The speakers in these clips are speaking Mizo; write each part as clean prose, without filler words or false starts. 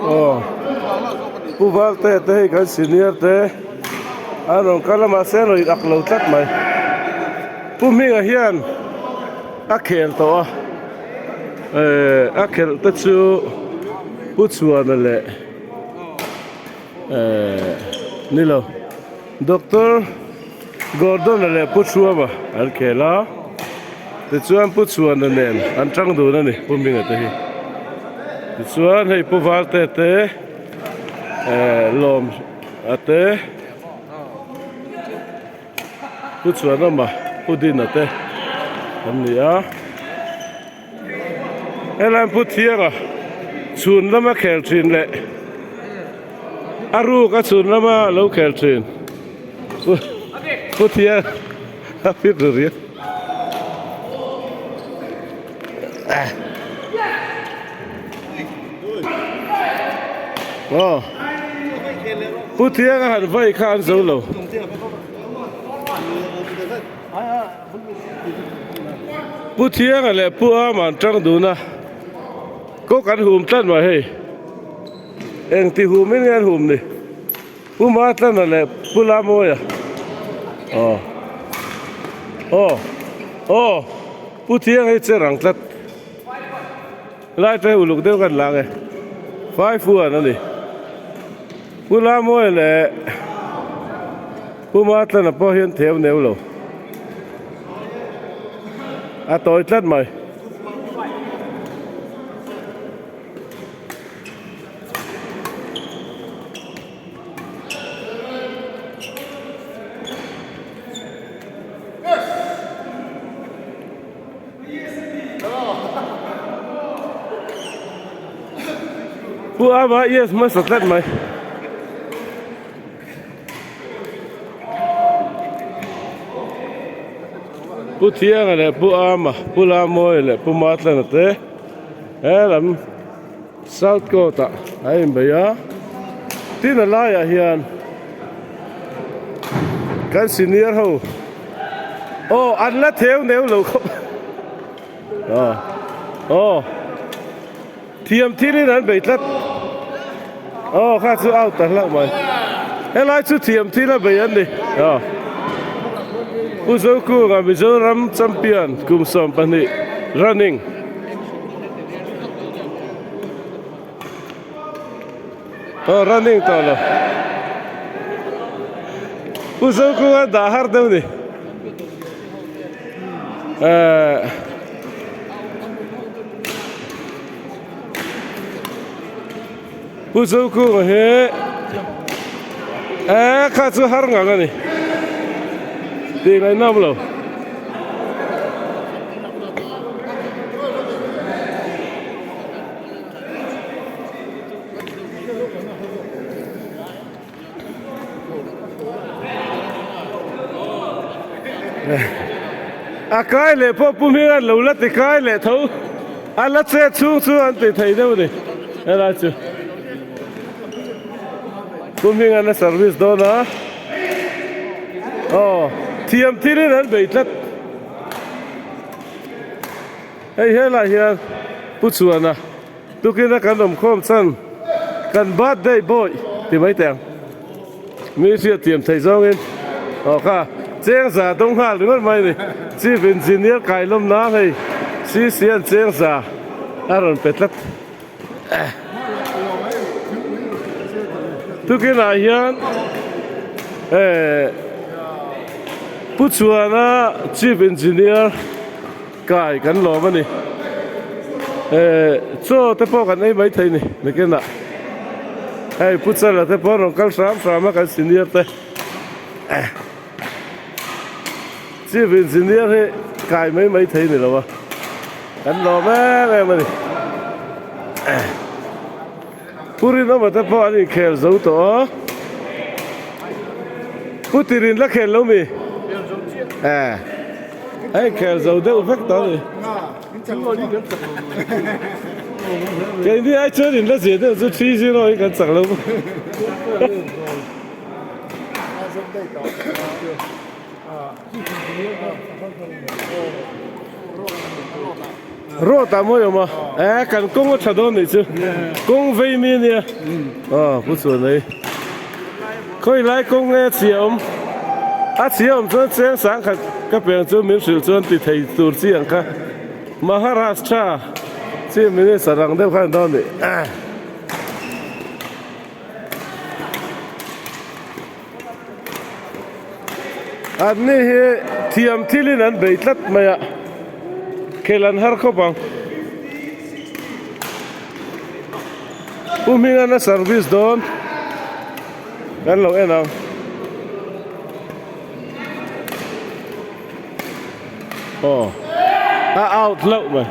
Aw Pu Valte te hei kan senior te an rawn kal a mahse an rawn inah lo tlat mai Pu Hminga hian a khel tawh a ehh a khelh te chu Pu Chhuana leh ehh ni lo Doctor Gordon-a leh Pu Thuama an khel a tichuan Pu Chhuana nen an tang dun a ni Pu Hminga te hi tichuan hei Pu Valte te ehh lawm a te Pu Chhuanawma Pu Dina te an ni a helai Pu Thianga chhun lama khel thin leh a ruk a chhun lama lo khel thin. Pu Thiang a fit ru riau. Aw Pu Thiang a han vai kha an zo lo. Pu Thianga leh Pu Ama an tang dun a, kawng an hum tlat mai hei. Engti humin nge an hum ni? Pu Matlana leh Pu Lamawia aw aw aw Pu Thiang hei che rang tlat lai te uluk deuh kan lang e Faifuan a ni Pu Lamawia leh Pu Matlana pawh hian theu neu lo a tawi tlat mai. Pu Ava yes hmasa tlat mai. Pu Thianga leh Pu Ama, Pu Lamawia leh Pu Matlana te he lam South Court ah a inbei a, tin a laiah hian kan senior ho aw an la theu neu lo khawp aw aw thiam thil in an bei tlat aw kha chu out ta hlauh mai helai chu thiam thil a bei an ni aw Pu Zokunga Mizoram champion kum 12 running. Aw running tawh lo. Pu Zokunga dah har deuh ni. Eh Pu Zokunga hi eh kha chu har ngang a ni. Tih ngaihnawm lo. A kai leh pawh pu hming an lo la ti kai leh tho a la chet chhung chu an ti thei deuh a ni helai chu pu hming an la service dawn a aw thiam thil in an bei tlat. Hei helai hian Pu Chuana tukina kan awm khawm chan kan birthday boy ti mai teh ang. Mi hriat thiam theih zawngin aw kha cheng za dawng nghal ringawt mai a ni. Chief Engineer Kailawm nan hei CC an cheng za a rawn pe tlat. Tukinah hian eh Pu Chuana Chief Engineer kai kan lawm a ni. Eh chaw te pawh kan ei mai thei ni nakinah. Hei Pu Chala te pawh an rawn kal hram hram a kan senior te. Chief Engineer hi kai mai mai thei ni lo a, kan lawm em em a ni. Pu Rinawma te pawh an inkhel zo tawh a, Pu Tirin la khel lo mi? Eh, a inkhel zo deuh vek tawh a ni. Keini ai chuan in la zia deuh chu 3-0 hi kan chak lo. Road ah mawi awm a eh kan kawng a tha dawn nih chu kawng vei mi ania aw pu chuan ei khawi lai kawng nge a chhia awm a chhia awm chuan cheng sang khat ka peng chu min hrilh chuan ti thei tur chi ang kha Maharashtra Chief Minister ang deuh khan dawn nih. An ni hi thiam thilin an bei tlat mai a, khel an har khawp ang. Pu Hmingan a service dawn kan lo en ang. Aw a out hlauh mai.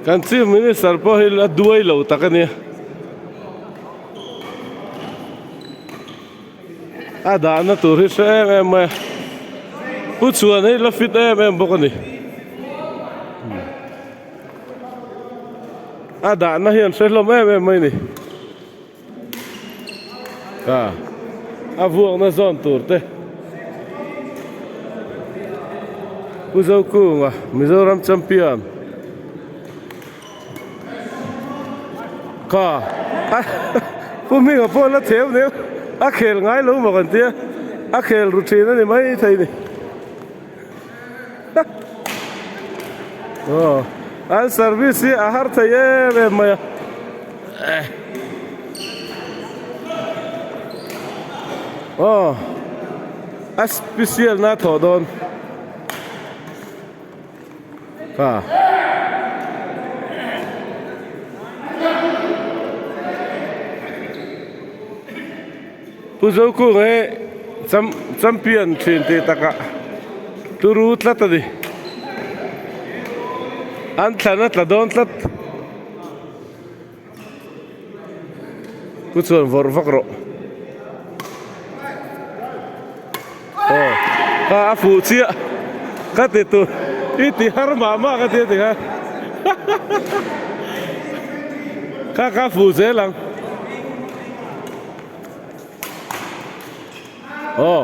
Kan Chief Minister pawh hi a duai lo tak a nia. A dahna tur hi hre em em mai a. Pu Chhuan hi la fit em em bawk a ni. A dahna hian hre hlawm em em mai a ni. A a vuakna zawn tur te Pu Zokunga Mizoram champion kha a Pu Hminga pawh la theu neu a khel ngai lo maw kan tia a khel ru thin a ni mai thei ni aw an service hi a har thei em em mai a aw a special na thawh dawn kha. Pu Zokung hi champion thin tih takah turu tlat a ni. An thlan a tla dawn tlat. Pu chuan vawrh vak rawh. Aw ka a fuh chiah ka ti tur i ti har mah mah ka ti a ti kha kha ka fuh zel ang. Aw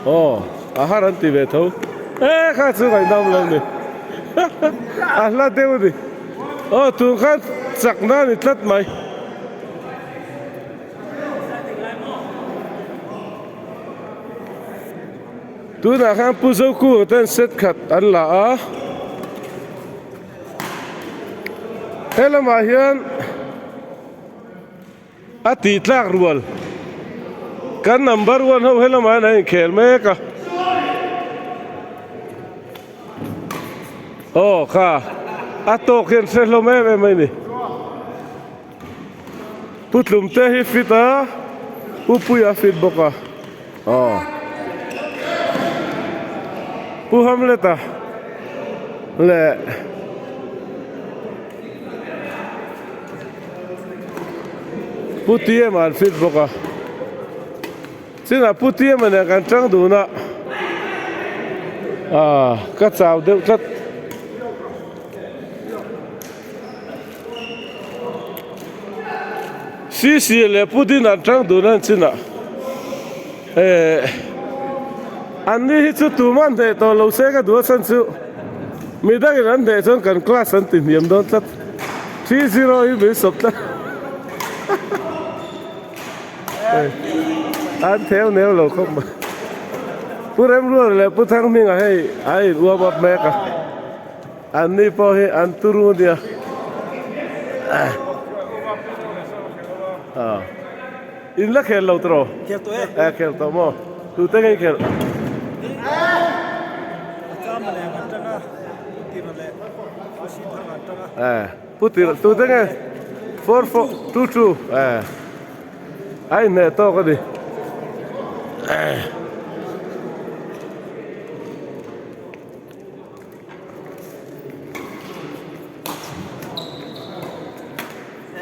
aw a har an ti ve tho e kha chu ngaihnawm lo ni a hla deuh a ni aw tun khan chakna a ni tlat mai. Tunah khan Pu Zokunga ten set khat an la a. He lamah hian a tih tlak rual kan number one ho he lamah hian an inkhel mek a. Aw kha a tawk hian hre hlawm em em mai a ni. Pu Tlumte hi fit a, Pu Puia fit bawk a, aw. Pu Hamlet-a leh Pu Tiema an fit bawk a. Chinah Pu Tiema nen kan chang dun a, ah ka chau deuh tlat. Sisi leh Putin an tang dun an chin a, eh an ni hi chu tumah an hneh tawh lo se ka duh a chhan chu midangin an hneh chuan kan class an ti hniam dawn tlat 3-0 hi min sawp tlat an theu neu lo khawp mai. Pu Remruala leh Pu Thanghminga hei a in uam up mek a. An ni pawh hi an turu nia. In la khel lo tawh? Khel tawh e. Eh khel tawh maw? Tute nge i khelh? A chama leh an tang a, Pu Tira leh Pu Sithanga an tang a. Eh Pu Tira tute nge? 4 4 2 2 eh a inhneh tawk a ni. Eh.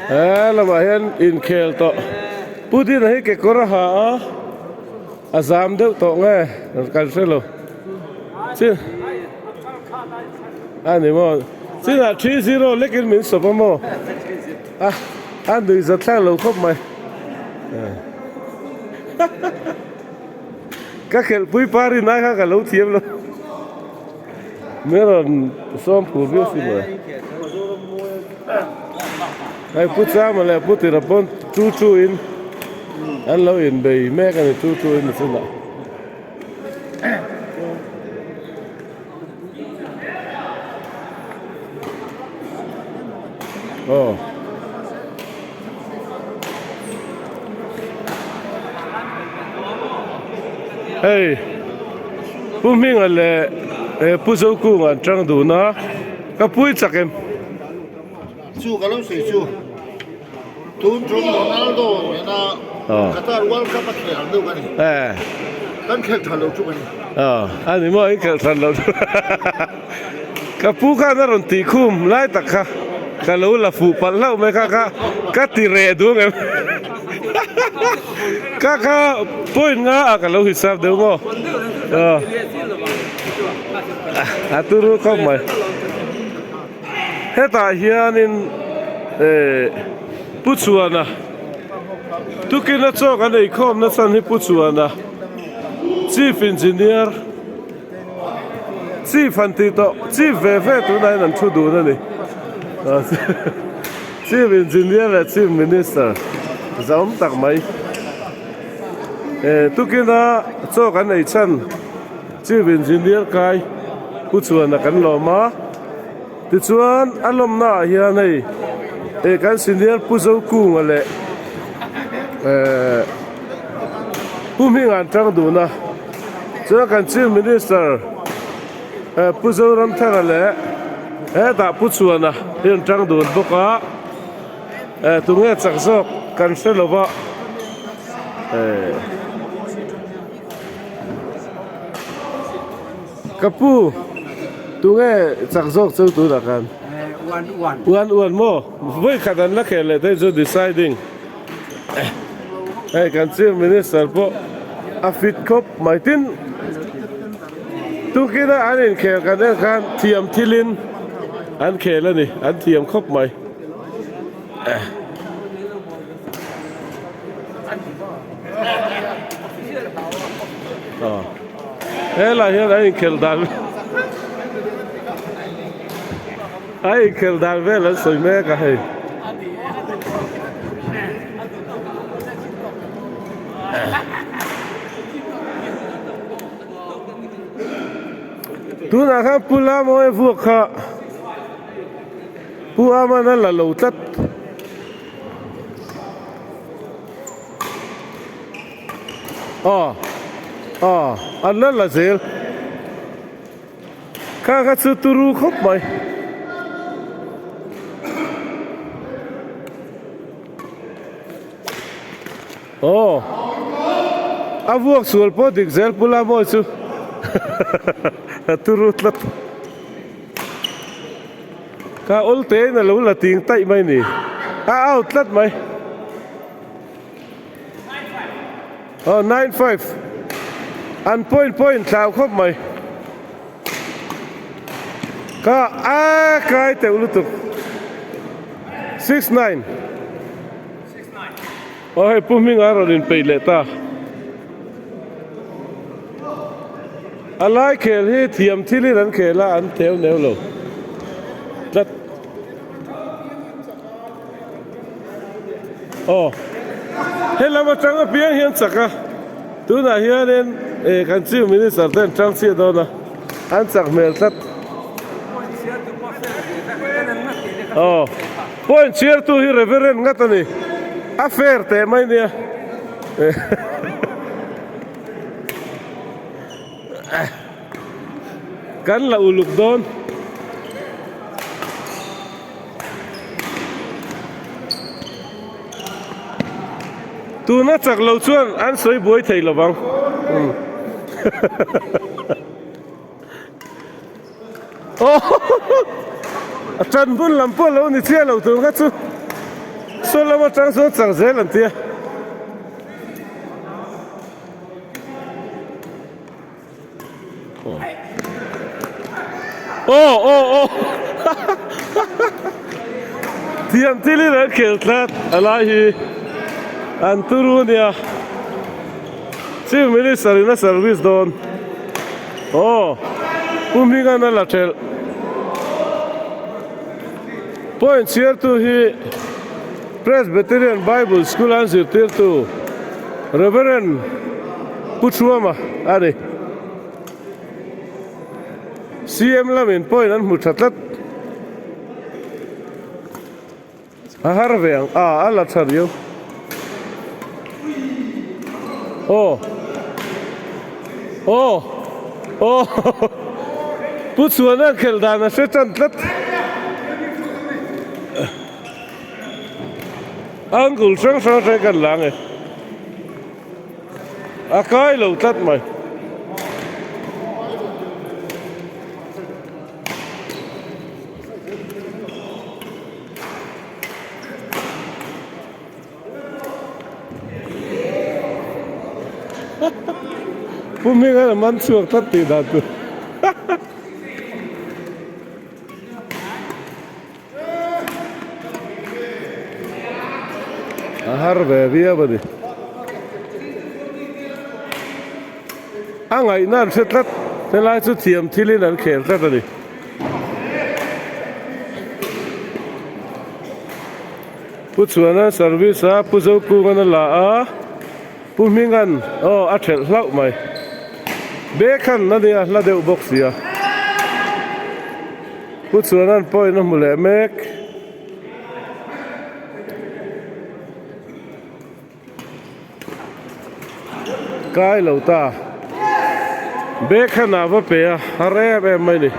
He lamah hian inkhel tawh Pu Dina hi kekawr a ha a a zam deuh tawh nge kan hre lo chi a ni maw chinah 3-0 lekin min sawp a maw a. A nuih za thlak lo khawp mai. Ka khelhpui pa rin ai kha ka lo thiam lo. Min rawn sawm phur viau si maw. Hei Pu Chama leh Pu Tira pawn chu chu in an lo inbei mek a ni chu chu in a chunah. Aw. Hei Pu Hminga leh eh Pu Zokunga an tang dun a ka pui chak em. Chu ka lo sawi chu tun tum Ronaldo nena Qatar World Cup a khel ang deuh ka ni. Kan khel tha lo chu ka ni. A ni maw i khel than lo chu. Ka pu khan a rawn tih khum lai tak kha ka lo la fuh palh hlauh mai kha kha ka ti reh duh ang em. Ka kha point nga ah ka lo hisap deuh maw. A turu khawp mai. Hetah hianin eh Pu Chhuana tukina chaw kan eikhawm na chhan hi Pu Chhuana Chief Engineer Chief han tih tawh Chief ve ve tunah hian an thu dun a ni Chief Engineer leh Chief Minister zahawm tak mai eh tukina chaw kan ei chhan Chief Engineer kai Pu Chhuana kan lawm a. Tichuan a lawmna ah hian hei eh kan senior Pu Zokunga leh eh Pu Hminga an tang dun a chuan kan Chief Minister eh Pu Zoramthanga leh hetah Pu Chhuana hi an tang dun bawk a eh tunge chak zawk kan hre lo va eh. Ka pu, tunge chak zawk chu tunah khan? Uan uan. Uan uan maw? Vawi khat an la khel leh thei chu deciding. Hei kan Chief Minister pawh a fit khawp mai tin. Tukina an inkhel kan en khan thiam thilin an khel a ni, an thiam khawp mai. Helai hian a inkhelh dan a inkhelh dan vel an sawi mek a hei. Tunah khan Pu Lamawi vuak kha Pu Amana la lo tlat. Aw aw an la la zel kha kha chu turu khawp mai. Aw a vuak sual pawh dik zel pu Lamawi chu a turu tlat. Ka awl te in a lo la ting taih mai ni. A out tlat mai. Oh, 9-5. An point point thlau khawp mai. Ka a kai teuh lutuk. 6-9. Oh, hei Pu Hminga rawn inpeih leh ta. A lai khel hi thiam thilin an khel a, an theu neu lo tlat. Aw, helam atang apiang hian chak a, tunah hianin eh kan Chief Minister te an tang chiah dawn a, an chak hmel tlat. Aw, point chhiartu hi Reverend ngat a ni, a fair teh mai nia. Kan la uluk dawn. Tuna chak lo chuan an sawi buai thei lo vang. A tan bun lam pawh lo ni chiah lo tur kha chu saw lam atang chuan chak zel an tia. Aw aw aw. Thiam thilin an khel tlat a lai hi an turu ania. Chief Minister in a service dawn. Aw Pu Hminga'n a la thelh. Point chhiartu hi Presbyterian Bible School an zirtirtu Reverend Pu Thuama a ni. CM lamin point an hmu tha tlat. A har ve ang a, a la tha riau. Aw. Aw. Aw. Pu Chhuana khelh dan a hre tan tlat. Angle hrang hrang atang kan la ang e. A kai lo tlat mai. Pu Hminga a man chhuak tlat tih dan tur. A har ve viau a ni. A ngaihna an hre tlat. Helai chu thiam thilin an khel tlat a ni. Pu Chhuana service a, Pu Zokungan a la a, Pu Hmingan aw a thelh hlauh mai. Bekhan a nia hla deuh bawk sia. Pu Chhuana'n point a hmu leh mek. Kai lo ta. Bekhan ah va pe a, a rem em mai ni.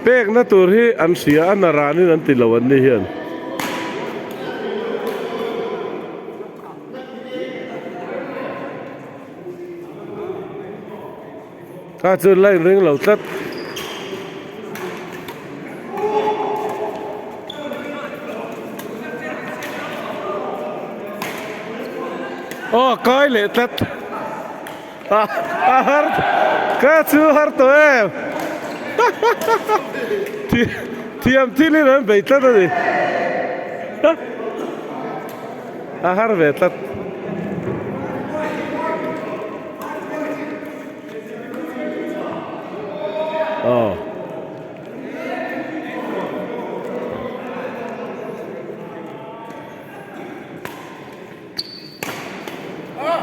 Pekna tur hi an hria a, na ranin an ti lo an ni hian. Kha chu line ring lo tlat. Aw kai leh tlat. A a har ka chu har tawh em. Thiam thil in an bei tlat a ni. A har ve tlat. Aw.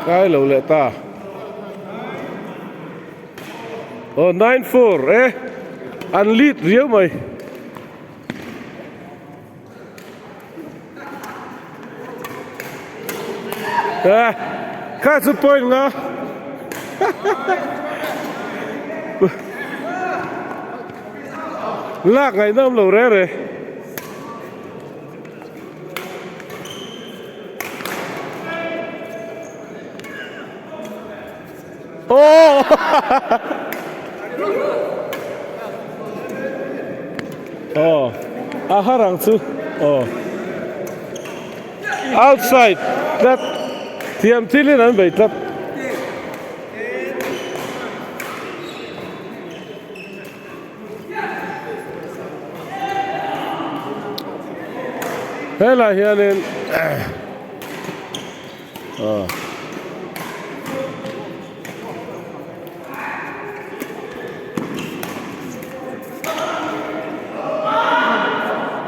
Kai lo leh ta. Aw 9-4 eh. An lead riau mai. Eh, kha chu point nga. Lak ngaih nawm lo re re. Oh! Oh, a har ang chu. Oh. Outside tlat. Thiam thilin an bei tlat. Helai hianin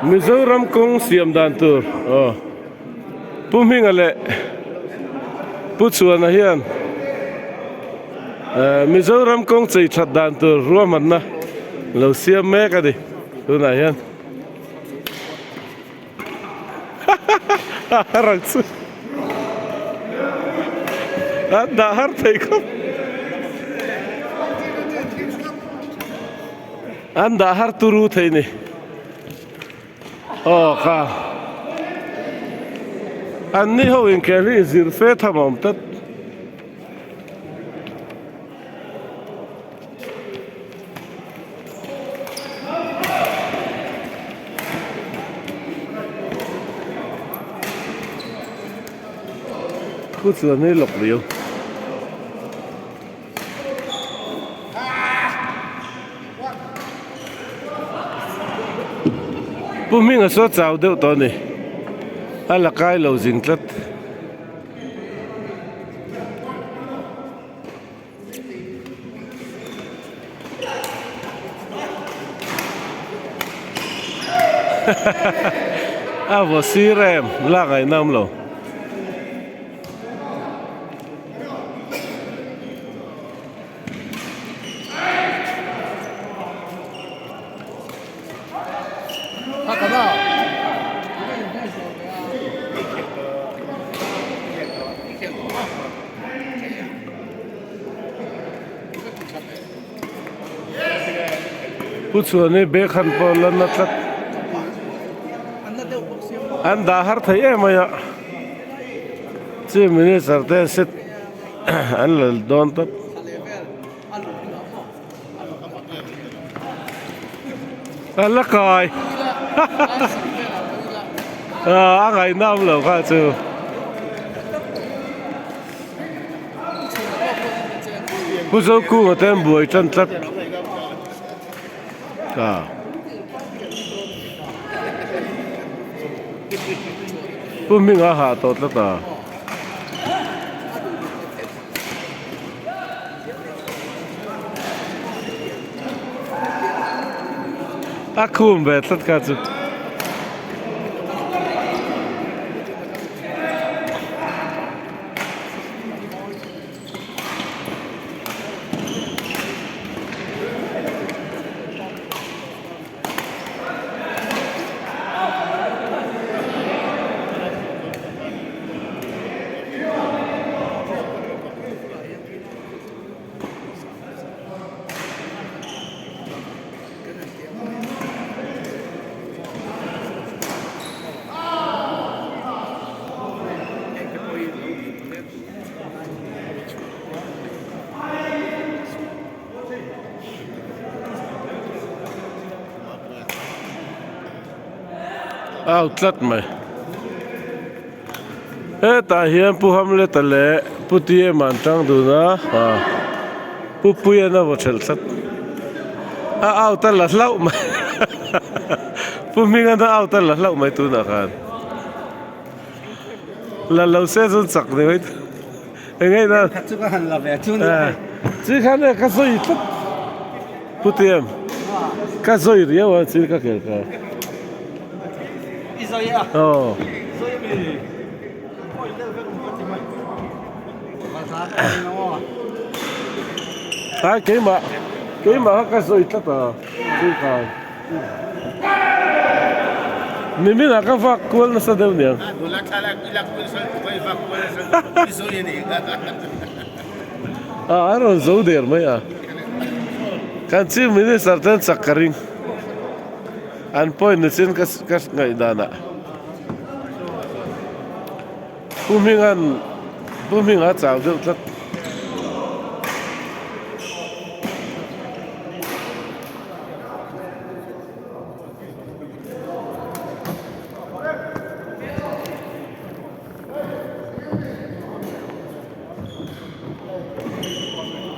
Mizoram kawng siam dan tur aw Pu Hminga leh Pu Chhuana hian Mizoram kawng chei that dan tur ruahmanna lo siam mek a ni tunah hian. A rang chu an dah har thei khawp an dah har turu thei ni aw kha an ni ho inkhel hi zir fe tham a awm tlat. Thu chuan hi lawk riau. Pu Hminga saw chau deuh tawh a ni. A la kai lo zing tlat. A vaw sir em lak ngaih nam lo. Pu chuan hi bag han pawh la na tlat an dah har thei em mai a chief minister te set an la dawn tawp. A la kai a ngaihnawm lo kha chu. Pu Zokunga te an buai tan tlat a. Pu Hminga a hah tawh tlat a. A khum ve tlat kha chu. Au tlat mai hetah hian pu Hamlet-a leh pu T_M an tang dun a ah pu Puian a vaw thelh tlat a out a la hlauh mai pu Hmingan a out a la hlauh mai tunah khan la lo se chuan chak ni mai eng nge na Khat chu ka han la ve chu ni eh chi khan e ka sawi tlat pu T_M ka sawi riau a chi ka kel ka I sawi a aw sawi mi pawi deuh vek ka ti mai a keimah keimah kha ka sawi tlat a chi khan. Nimin ah ka vak kual nasa deuh niang. A an rawn zo der mai a. Kan Chief Minister te an chak ka ring. An point ni chin ka ka ngaih dan ah. Pu Hminga'n Pu Hminga a chau deuh tlat.